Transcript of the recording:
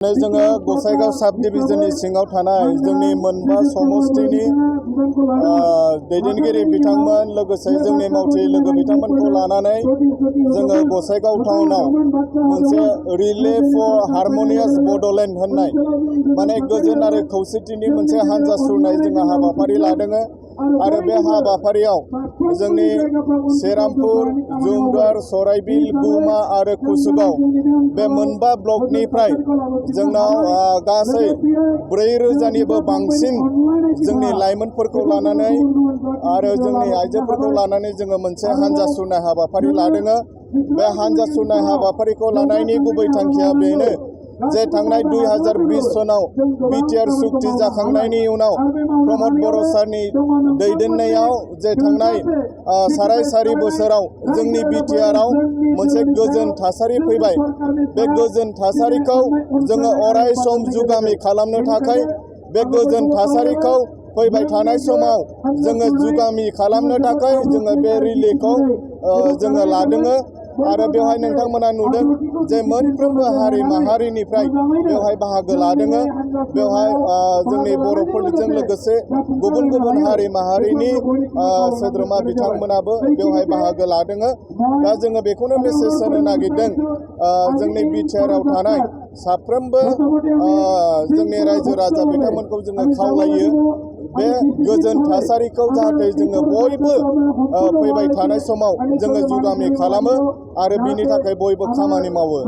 जोङो गसाइगाव साब डिभिजननि सिङाव थानाय जोंनि मोनबा समस्तिनि दैदेनगिरि बिथांमोन लोगोसे जोंनि मावथि लोगो बिथांमोनखौ लानानै जोङो गसाइगाव टाउनाव मोनसे रिले फर हारमनियास बड'लेण्ड होननाय माने गोजोन आरो खौसेथिनि मोनसे हानजा सुरनाय जोंहा हाबाफारि लादों आरो बे हाबाफारियाव जोंनि सेरामपुर जुमदुवार सराइबिल गुमा आरो कुसुगाव बे मोनबा ब्लकनिफ्राय जोंनाव गासै 4,000निबो बांसिन जोंनि लाइमोनफोरखौ लानानै आरो जोंनि आइजोफोरखौ लानानै जोङो मोनसे हानजा सुरनाय हाबाफारि लादों। बे हानजा सुरनाय हाबाफारिखौ लानायनि गुबै थांखिया बेनो जे थांनाय 2020 सनाव बिटिआर सुक्ति जाखांनायनि उनाव प्रमद बर' सारनि दैदेननायाव जे थांनाय 4.5 बोसोराव जोंनि बिटिआरआव मोनसे गोजोन थासारि फैबाय। बे गोजोन थासारिखौ जोङो अराय सम जुगामि खालामनो थाखाय बे गोजोन थासारिखौ फैबाय थानाय समाव जोङो जुगामि खालामनो थाखाय जोङो बे रिलेखौ जोङो लादों आरो बेवहाय नोंथांमोना नुदों जे मोनफ्रोमबो हारि माहारिनिफ्राय बेवहाय बाहागो लादों। बेवहाय जोंनि बर'फोरजों लोगोसे गुबुन गुबुन हारि माहारिनि सोद्रोमा बिथांमोनाबो बेवहाय बाहागो लादों। दा जोङो बेखौनो मेसेज होनो नागिरदों जोंनि बिटिआरआव थानाय साफ्रोमबो जोंनि रायजो राजा बिथांमोनखौ जोङो खावलायो बे गोजोन थासारिखौ जाहाथे जोङो बयबो फैबाय थानाय समाव जोङो जुगामि खालामो आरो बिनि थाखाय बयबो खामानि मावो।